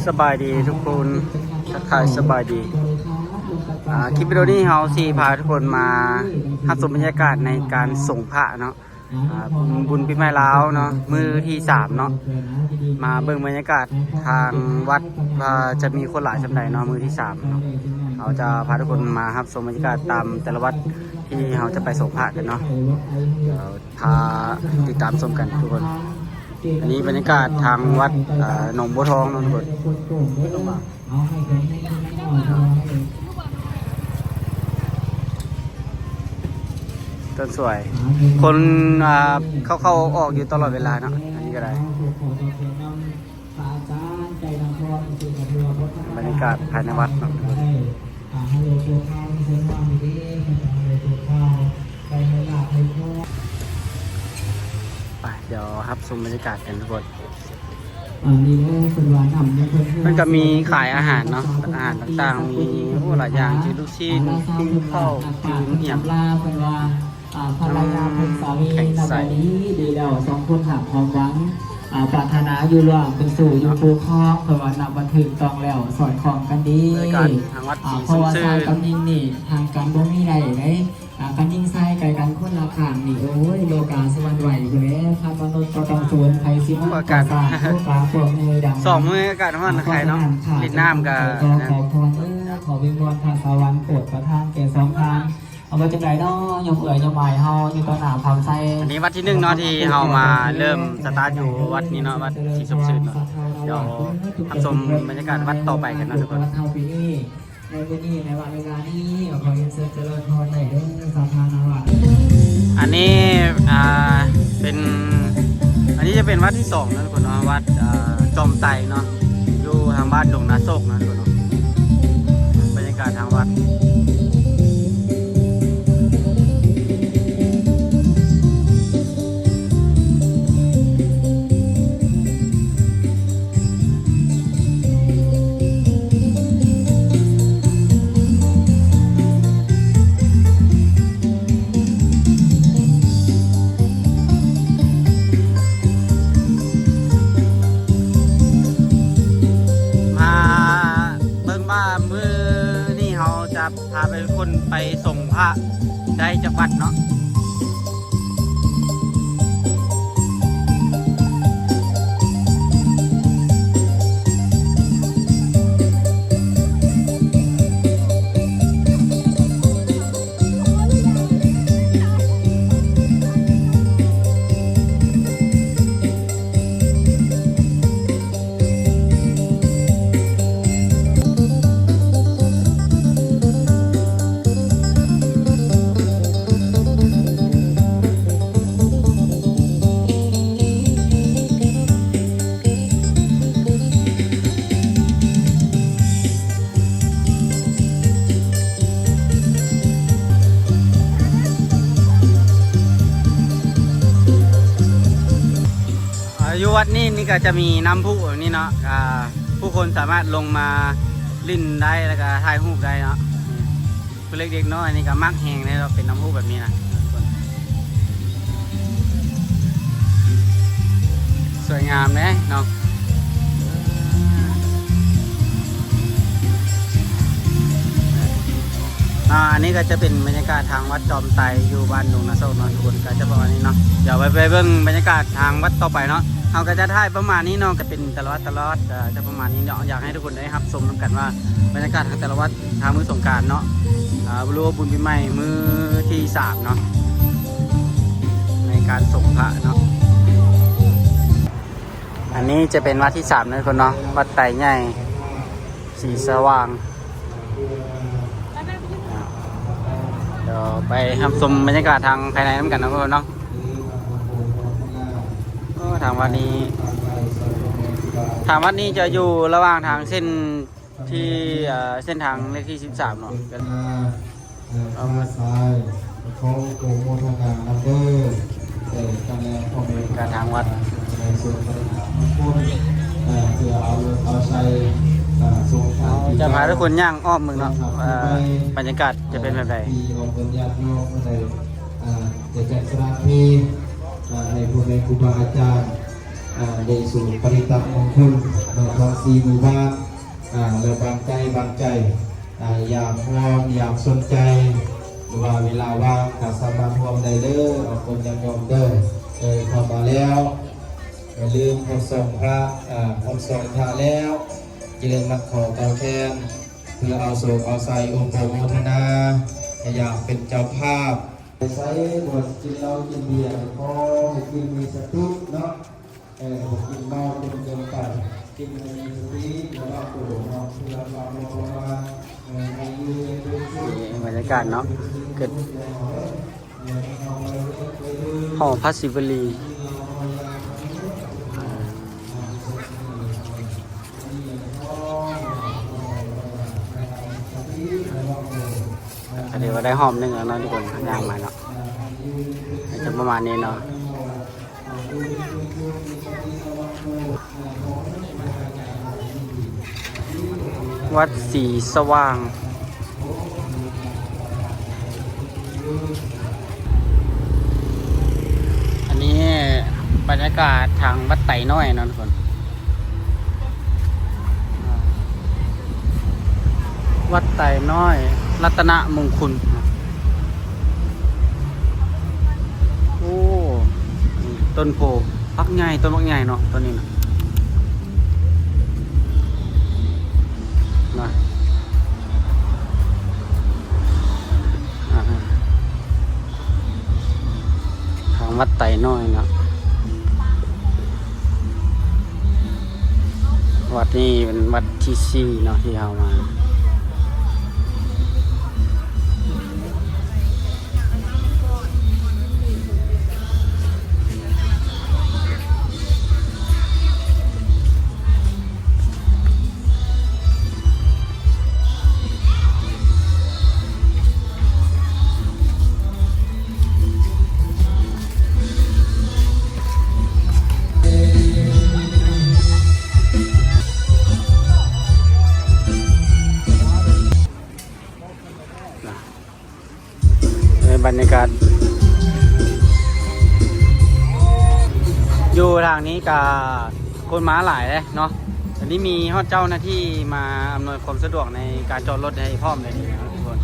ສະບາຍດີທຸກຄົນ ທັກທາຍສະບາຍດີ. ອ່າ ຄລິບວິດີໂອນີ້ເຮົາຊິພາທຸກຄົນມາຮັບຊົມບັນຍາກາດໃນການສົງພະເນາະ ອ່າ ບຸນ ບຸນປີໃໝ່ລາວເນາະ ມື້ທີສາມເນາະ. ມາເບິ່ງບັນຍາກາດທາງວັດວ່າຈະມີຄົນຫຼາຍສ່ຳໃດເນາະ ມື້ທີສາມເນາະ. ເຮົາຈະພາທຸກຄົນມາຮັບຊົມບັນຍາກາດຕາມແຕ່ລະວັດທີ່ເຮົາຈະໄປສົງພະກັນເນາະ. ດຽວ ພາຕິດຕາມຊົມກັນທຸກຄົນ. ອັນນີ້ບັນຍາກາດທາງວັດ ເອີ ໜອງບົວທອງເນາະທຸກຄົນ. ຕົ້ນສວຍ ຄົນ ອ່າ ເຂົ້າໆອອກໆຢູ່ຕະຫຼອດເວລາເນາະ. ອັນນີ້ກໍໄດ້ ບັນຍາກາດພາຍໃນວັດເນາະ. ໄປ ດຽວຮັບຊົມບັນຍາກາດກັນທຸກຄົນ. ເພິ່ນກໍມີຂາຍອາຫານເນາະ ອາຫານຕ່າງໆ ມີ ໂອ້ ຫຼາຍຢ່າງ ຈື່ລູກຊີ້ນ ຈື່ເຂົ້າ ຈື່ຫຍັງ ອ່າ ພະລະຍາເພິ່ນສາມີນັບວ່າດີ ດີແລ້ວ ສອງຄົນຫາກຄວາມຫວັງ ອ່າ ປາດຖະໜາຢູ່ລວມເປັນສູ່ຢູ່ຄູ່ຄອງ ເພິ່ນວ່ານັບວ່າຖືກຕ້ອງແລ້ວ ສອດຄ່ອງກັນດີ. ບັນຍາກາດທາງວັດ ອ່າ ສີຊົມຊື່ນ ເພາະວ່າຊາຍກັບຍິງນີ້ຫ່າງກັນບໍ່ມີໄດ້ເດ້. ອ່າ ຄັນຍິງຊາຍໃກ້ກັນຄົນລະຂ້າງນີ້ ໂອ້ຍ ໂລກາສະຫວັ່ນໄຫວພຸ້ນແຫຼະ. ຄັນມະນຸດກໍຕ້ອງສູນ ໃຜຊິມາກໍ່ສ້າງໂລກາພວກໃຫຍ່ດັງ ສອງມື້ອາກາດຮ້ອນ ອ່າ ໃຄເນາະ ເພາະສະນັ້ນ ຫຼິ້ນນ້ຳກໍ ຂໍ ຂໍ ຂໍພອນເດີ້ ຂໍວິງວອນພະສະຫວັນໂປດປະທານແກ່ສອງທ່ານ. ເອົາ ວ່າຈັ່ງໃດເນາະ ໂຍມເອື້ອຍໂຍມອ້າຍເຮົາຢູ່ຕໍ່ໜ້າພາໄຊ. ອັນນີ້ວັດທີໜຶ່ງເນາະ ທີ່ເຮົາມາເລີ່ມສະຕາດຢູ່ວັດນີ້ເນາະ ວັດສີຊົມຊື່ນເນາະ. ດຽວຮັບຊົມບັນຍາກາດວັດຕໍ່ໄປກັນເນາະທຸກຄົນ. ໃນມື້ນີ້ ໃນວັນເວລານີ້ ຂໍຮຽນເຊີນຈະເລີນພອນໄດ້ເດີ້ ສາທາລະນະວັດ. ອັນນີ້ ອ່າ ເປັນ ອັນນີ້ຈະເປັນວັດທີສອງເນາະທຸກຄົນເນາະ ວັດ ອ່າ ຈອມໄຕເນາະ ຢູ່ທາງບ້ານດົງນາໂຊກເນາະທຸກຄົນເນາະ. ບັນຍາກາດທາງວັດ ມາເບິ່ງວ່າມື້ນີ້ເຮົາຈະ ພາໄປ ຄົນໄປສົງພະໄດ້ຈັກວັດເນາະ. ອ່າ ຢູ່ວັດນີ້ນີ້ກໍຈະມີນ້ຳພຸແບບນີ້ເນາະ ອ່າ ຜູ້ຄົນສາມາດລົງມາຫຼິ້ນໄດ້ ແລ້ວກໍຖ່າຍຮູບໄດ້ເນາະ. ຜູ້ເລັກເດັກນ້ອຍນີ້ກໍມັກແຮງເດ້ເນາະ ເປັນນ້ຳພຸແບບນີ້ນະ ສວຍງາມເດ້ເນາະ. ອ່າ ອັນນີ້ກໍຈະເປັນບັນຍາກາດທາງວັດຈອມໄຕ ຢູ່ບ້ານດົງນາໂຊກເນາະທຸກຄົນ ກໍຈະປະມານນີ້ເນາະ. ດຽວໄປ ໄປເບິ່ງບັນຍາກາດທາງວັດຕໍ່ໄປເນາະ. ເຮົາກໍຈະຖ່າຍປະມານນີ້ເນາະ ກໍເປັນຕະຫຼອດຕະຫຼອດ ກໍຈະປະມານນີ້ເນາະ. ຢາກໃຫ້ທຸກຄົນໄດ້ຮັບຊົມນຳກັນວ່າ ບັນຍາກາດທາງແຕ່ລະວັດ ທາງມື້ສົງການເນາະ ອ່າ ຫຼືວ່າບຸນປີໃໝ່ມື້ທີສາມເນາະ ໃນການສົງພະເນາະ. ອັນນີ້ຈະເປັນວັດທີສາມເນາະທຸກຄົນເນາະ ວັດໄຕໃຫຍ່ ສີສະຫວ່າງ. ດຽວໄປຮັບຊົມບັນຍາກາດທາງພາຍໃນນຳກັນເນາະທຸກຄົນເນາະ. ໂອ້ ທາງວັດນີ້ ທາງວັດນີ້ຈະຢູ່ລະຫວ່າງທາງເສັ້ນ ທີ່ ເອີ ເສັ້ນທາງເລກທີສິບສາມເນາະ. ເອີ ມາສາຍ ຂໍອະນຸໂມທະນານຳເດີ ເອີ ກັນແລະພໍ່ແມ່ ການທາງວັດ ໃນສ່ວນຂອງຄົນ ເອີ ເພື່ອເອົາລົດເອົາໄຊ ເອີ ສົ່ງ ເຮົາຈະພາທຸກຄົນຍ່າງອ້ອມເບິ່ງເນາະ ເອີ ບັນຍາກາດຈະເປັນແບບໃດ ທີ່ອອກເງິນຍາດໂຍມ ເອີ ຈະຈັດສະຖານທີ່ ເອີ ໃຫ້ພໍ່ແມ່ຄູບາອາຈານ ອ່າ ໄດ້ສວດປະລິຕະມົງຄຸນເນາະ ທັງສີ່ໝູ່ບ້ານ ອ່າ ແລະ ບາງໃຈ ບາງໃຈ ອ່າ ຢາກຮ່ວມ ຢາກສົນໃຈ ຫຼືວ່າເວລາວ່າງກໍສາມາດຮ່ວມໄດ້ເດີ ອາ ຄົນຍາດໂຍມເດີ ເອີ ເຂົ້າມາແລ້ວ ຢ່າລືມຫົດສອງພະ ອ່າ ຫົດສອງພະແລ້ວ ຢ່າລືມມັດຂໍ້ຕໍ່ແຂນ ເພື່ອເອົາໂຊກເອົາໄຊ ອວມໂພໂມທະນາ ໃຫ້ຢາກເປັນເຈົ້າພາບ ໄປໃສບໍ່ກິນເຫຼົ້າກິນເບຍ ຂໍໃຫ້ກິນມີສະຕິເນາະ ເອີ ບໍ່ກິນເມົາຈົນເກີນໄປ ກິນໃຫ້ມີສະຕິ ລະວັງໂຕເນາະ ເພື່ອຄວາມບໍ່ປະມາດ ເອີ ໃນຢູ່ເປັນສຸກ ນີ້ບັນຍາກາດເນາະ ເກີດ ຫໍພະສີວະລີ ກໍຖືວ່າໄດ້ຮອບໜຶ່ງແລ້ວເນາະທຸກຄົນ ຍ່າງມາເນາະ ກໍຈະປະມານນີ້ເນາະ. ວັດສີສະຫວ່າງ ອັນນີ້ບັນຍາກາດທາງວັດໄຕນ້ອຍເນາະທຸກຄົນ ວັດໄຕນ້ອຍລັດຕະນະມຸງຄຸນ. ໂອ້ ຕົ້ນໂພບັກໃຫຍ່ ຕົ້ນບັກໃຫຍ່ເນາະ ຕົ້ນນີ້ນະ ນະ ອ່າ ທາງວັດໄຕນ້ອຍເນາະ. ວັດນີ້ເປັນວັດທີສີ່ເນາະ ທີ່ເຮົາມາ. ໃນບັນຍາກາດ ຢູ່ທາງນີ້ກະຄົນມາຫຼາຍເດ້ເນາະ. ອັນນີ້ມີຮອດເຈົ້າໜ້າທີ່ມາອຳນວຍຄວາມສະດວກໃນການຈອດລົດໃຫ້ພ້ອມເລີຍນີ້ເນາະທຸກຄົນ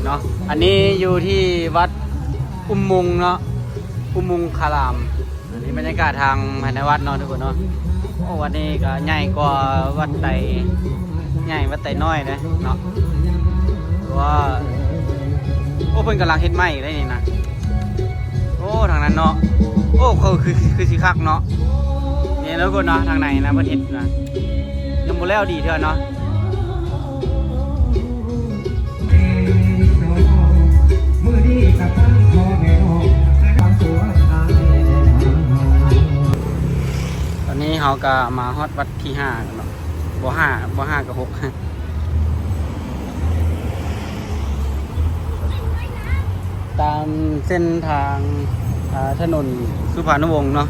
ເນາະ. ອັນນີ້ຢູ່ທີ່ວັດອຸໂມງເນາະ ອຸໂມງຄາລາມ. ອັນນີ້ບັນຍາກາດທາງພາຍໃນວັດເນາະທຸກຄົນເນາະ. ໂອ້ ວັດນີ້ກໍໃຫຍ່ກວ່າວັດໄຕ ໃຫຍ່ ວັດໄຕນ້ອຍເດ້ເນາະ. ເພາະວ່າ ໂອ້ ເພິ່ນກຳລັງເຮັດໃໝ່ຢູ່ເດ້ນີ້ນະ. ໂອ້ ທາງນັ້ນເນາະ ໂອ້ ຄື ຄື ຄືຊິຄັກເນາະ. ນີ້ເນາະທຸກຄົນເນາະ ທາງໃນນະ ເພິ່ນເຮັດນະ ຍັງບໍ່ແລ້ວດີເທື່ອເນາະ. ຕອນນີ້ເຮົາກໍມາຮອດວັດທີຫ້າແລ້ວເນາະ ບໍ່ຫ້າ ບໍ່ຫ້າກໍຫົກ ຕາມເສັ້ນທາງ ອ່າ ຖະໜົນສຸພານຸວົງເນາະ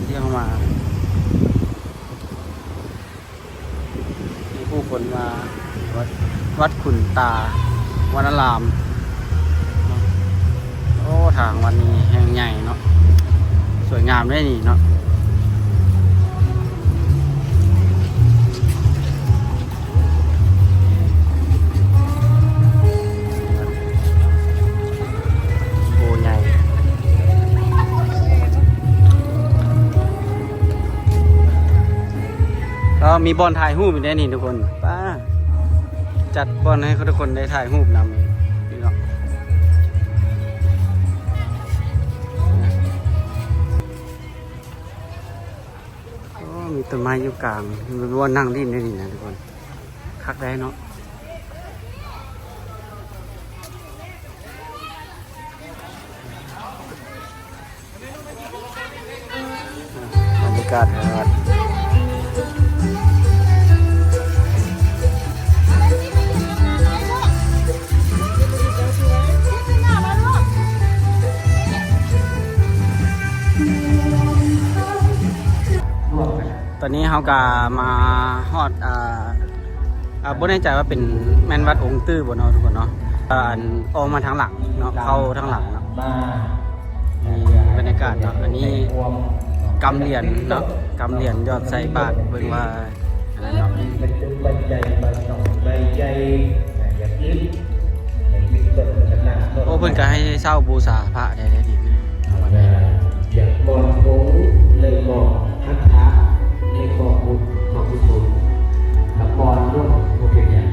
ທີ່ເຮົາມາ. ມີຜູ້ຄົນມາວັດ ວັດຂຸນຕາວະນາລາມເນາະ. ໂອ້ ທາງວັດນີ້ແຫ່ງໃຫຍ່ເນາະ ສວຍງາມເດ້ນີ້ເນາະ. ໂອ້ ໃຫຍ່ ກໍມີບ່ອນຖ່າຍຮູບອີກແດ່ນີ້ທຸກຄົນ. ປ້າ ຈັດບ່ອນໃຫ້ທຸກຄົນໄດ້ຖ່າຍຮູບນຳ ພີ່ນ້ອງ. ໂອ້ ມີຕົ້ນໄມ້ຢູ່ກາງ ມີບ່ອນນັ່ງຫຼິ້ນໄດ້ນີ້ນະທຸກຄົນ ຄັກໄດ໋ເນາະ. ບັນຍາກາດ ຕອນນີ້ເຮົາກະມາຮອດ ອ່າ ອ່າ ບໍ່ແນ່ໃຈວ່າເປັນ ແມ່ນວັດອົງຕື້ບໍ່ເນາະທຸກຄົນເນາະ. ອັນ ອອກມາທາງຫຼັງເນາະ ເຂົ້າທາງຫຼັງເນາະ. ນີ້ບັນຍາກາດເນາະ ອັນນີ້ ກຳຫຼຽນເນາະ ກຳຫຼຽນຢອດໃສ່ບາດ ເບິ່ງວ່າອັນນັ້ນເນາະ. ປັດຈຸບັນໃຫຍ່ ບັນໜອງໃບໃຫຍ່ ຢາກກິນ ໃຫ້ກິນຕົ້ນຂະໜາດ. ໂອ້ ເພິ່ນກໍໃຫ້ເຊົ່າບູຊາພະໄດ້ເດ້ນີ້. ຢາກປ້ອນຜົງ ແລະ ກໍຄາຖາ ແລະ ກໍບຸນ ກໍກຸສົນ ຖ້າປ້ອນລົງບໍ່ເປັນຫຍັງ.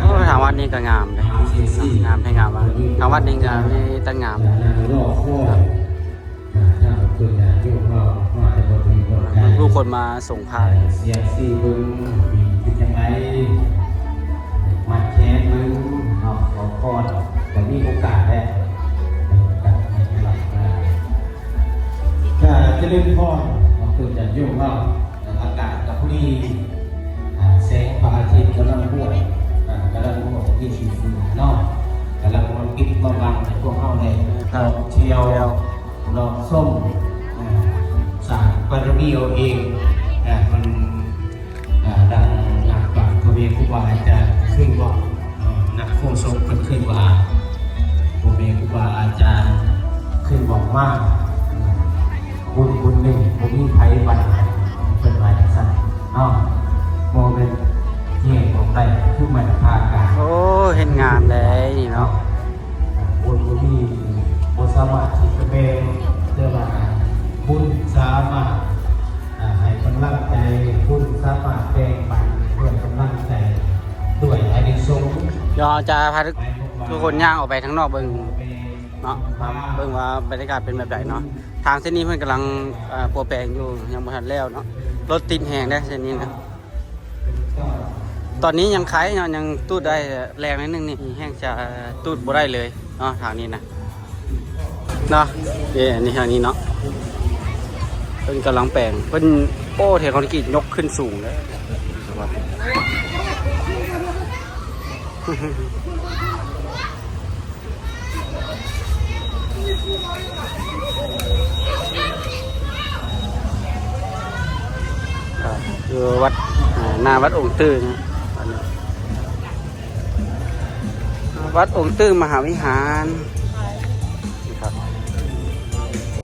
ໂອ້ ທາງວັດນີ້ກໍງາມເດ້ ງາມແທ້ງາມວ່າ ທາງວັດນີ້ງາມ ມີແຕ່ງາມ. ຜູ້ຄົນມາສົງພະ ສຽງຊີເບິ່ງເປັນຈັ່ງໃດ ມັດແຂນເບິ່ງເນາະ ຂໍພອນ ກໍມີໂອກາດແຫຼະ ໂອກາດໃຫ້ຫຼາຍ. ກະຈະເລີນພອນ ເນາະ ຄືຈະໂຍມເຮົາ ອາກາດກະພໍດີ ອາ ແສງພະອາທິດກຳລັງຮວຍ ອາ ກຳລັງຮວຍທີ່ສີເສືອເນາະ ກຳລັງມາປິດມາບັງໃຫ້ພວກເຮົາໄດ້ທ່ອງທ່ຽວ ເລາະຊົມ ອາ ສ້າງບາລະມີເອົາເອງ ອາ ເພິ່ນ ອາ ດັ່ງນັກປາດພໍ່ແມ່ຄູບາອາຈານເຄີຍເວົ້າເນາະ ນັກໂຄສົກເພິ່ນເຄີຍວ່າ ພໍ່ແມ່ຄູບາອາຈານເຄີຍເວົ້າມາ ບຸນບຸນໜຶ່ງບໍ່ມີໃຜບັນໃຫ້ ເພິ່ນວ່າຈັ່ງຊັ້ນເນາະ ບໍ່ແມ່ນແຍກອອກໄດ້ ຄືມັນພາກັນ. ໂອ້ ເຮັດງາມໄດ໋ນີ້ເນາະ ບຸນບໍ່ມີ ບໍ່ສາມາດທີ່ຈະແບ່ງ ແຕ່ວ່າບຸນສາມາດ ອ່າ ໃຫ້ກຳລັງໃຈ ບຸນສາມາດແບ່ງປັນດ້ວຍກຳລັງໃຈ ດ້ວຍອານິສົງ. ດຽວເຮົາຈະພາທຸກ ທຸກຄົນຍ່າງອອກໄປທາງນອກເບິ່ງເນາະ ເບິ່ງວ່າບັນຍາກາດເປັນແບບໃດເນາະ. ທາງເສັ້ນນີ້ເພິ່ນກຳລັງ ເອີ ປົວແປງຢູ່ ຍັງບໍ່ທັນແລ້ວເນາະ ລົດຕິດແຮງເດ້ເສັ້ນນີ້ນະ. ຕອນນີ້ຍັງໄຄເນາະ ຍັງຕູດໄດ້ແຮງໜ້ອຍໜຶ່ງນີ້ ແຮງຈະຕູດບໍ່ໄດ້ເລີຍເນາະ ທາງນີ້ນະເນາະ. ເອີ ອັນນີ້ທາງນີ້ເນາະ ເພິ່ນກຳລັງແປງ ເພິ່ນ ໂອ້ ເທຄອນກຣີດຍົກຂຶ້ນສູງເລີຍ. ອ່າ ຢູ່ວັດ ອ່າ ໜ້າວັດອົງຕື້ນະ ວັດອົງຕື້ມະຫາວິຫານ.